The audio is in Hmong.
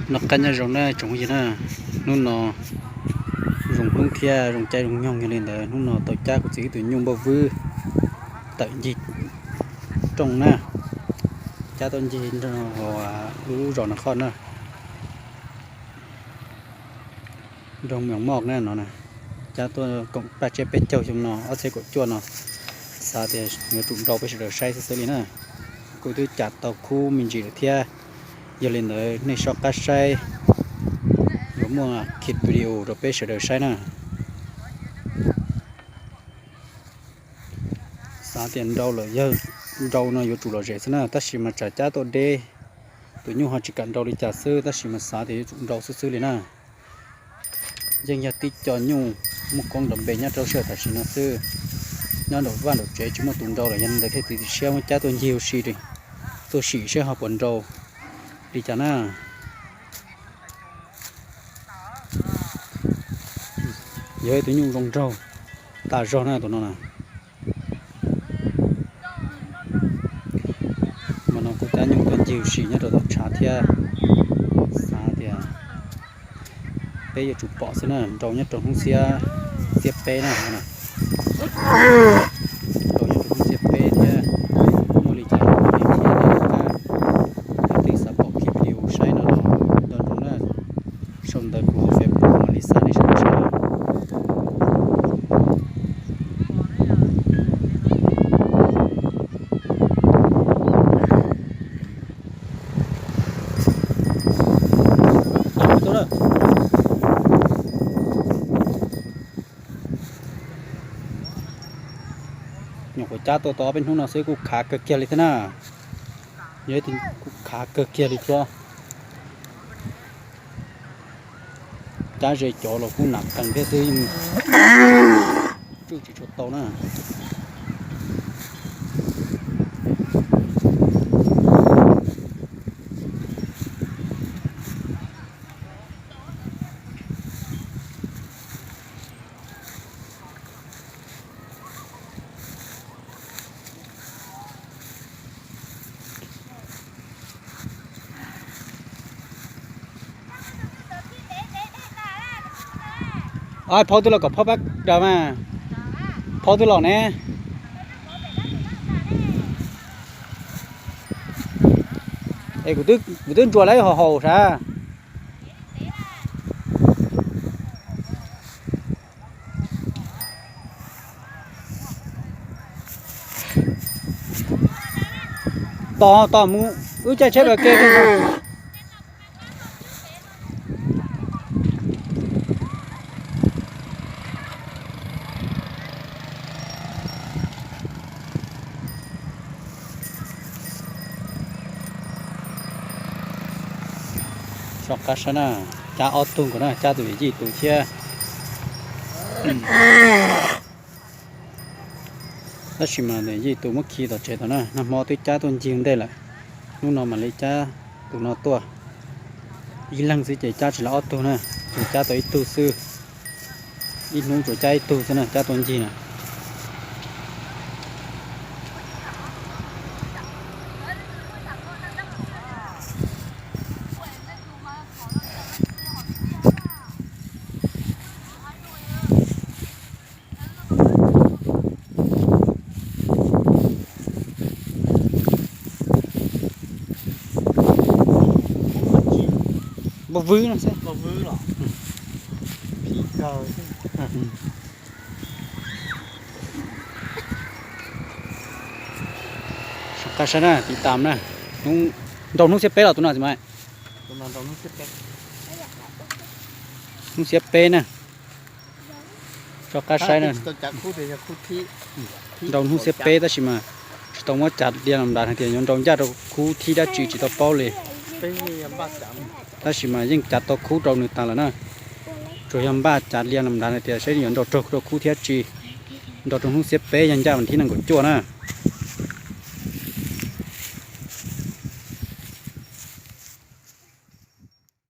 Noj qab nyob zoo na tsoom phooj ywg na, hnub no zoo hnub thiab zoo caij zoo nyoog, yog li ntawd hnub no tau cab kuv txiv ib tug nyuj npauj vwb tawm ncig rooj na, cab tuaj ncig nrog lub zos no qhov na, nrog Mos Moj na no, cab tuaj koom paj tsiab peb caug xyoo no ob txhiab kaum cuaj no, xav tias yuav tsum nrau peb sawv daws saib xwb xwb li na. Kuv twb cab tau khub me ntsis lawm thiab, yog li ntawd nej soj qab saib, yuav muaj clip video rau peb sawv daws saib na. Xav tias nrau lawm, yog nrau no yuav tsum lom zem xwb na, tab sis mas tsam cab tuaj deb, tus nyuj ho tsis kam nrau li cas xwb, tab sis mas xav tias yuav tsum nrau xwb xwb li na. Yeej yog tib co nyuj muaj koob nrov npe nyob rau sij hawm tam sim no xwb, nyob nraum vaj nraum tsev tsis muaj tus nrau lawm, yog li ntawd thiaj txiav txim siab muab cab tuaj ncig ua si, tuaj sim seb ho puas nrau li cas na. Yog ib tug nyuj zoo nraug tas zog na tus no na. Mas no kuj cab nyuj tuaj ncig ua si nyob rau tom tshav thiab, xav tias peb yuav tsum pom xwb na, nrau nyob rau hnub xiab, xiab peb na, nrau nyob rau hnub xiab peb thiab, muaj li cas los thiaj li qab. Yog leej twg xav pom clip video saib no los nco ntsoov na, sau ntawv kuv Facebook mam li xa nej sawv daws saib. Nyuam qhuav cab tuaj tau ob peb hnub no xwb kuj khav kawg kiag li thiab na. Yog kuj khav kawg kiag li thiab. Cab ze cov los kuj nam qees thiab xwb, yeej tsuj tsis tshua tau na. Phau twg los kom phau pab daws mas. Phau twg los ne? Es kuv twb ntsuas lawv haus haus sav. Tos tos mus, wb caij tsheb pas ke. Soj qab saib na, cab ob tug nkaus na, cab tus yawm yij tus thiab. Tab sis mas tus yij tus muab khi tom tsev tau na, nag hmo twb cab tuaj ncig ntej lawm, hnub no mam li cab tus no tuaj. Ib leeg xwb ces cab tsis los ob tug na, tsuas cab tau ib tug xwb. Ib hnub tsuas cab ib tug xwb na, cab tuaj ncig na. Npauj vwb no xwb. Soj qab saib na, tiv tam na. Nrau hnub xiab peb los tus no txiv mas. Hnub xiab peb na. Soj qab saib na. Nrau hnub xiab peb tab sis mas tsis tau muab cav lia los nrad hais tias yuav nrau ncaj rau khub thib dab tsi tsis tau paub li. Tab sis mas yeej cav tau khub rau nws tas lawm na. Tsuas yog npaj cav lia los nrad hais tias saib yuav nrau raug rau khub thib dab tsi. Nrau rau hnub xiab peb yog ncaj vas thib nees nkaum cuaj na.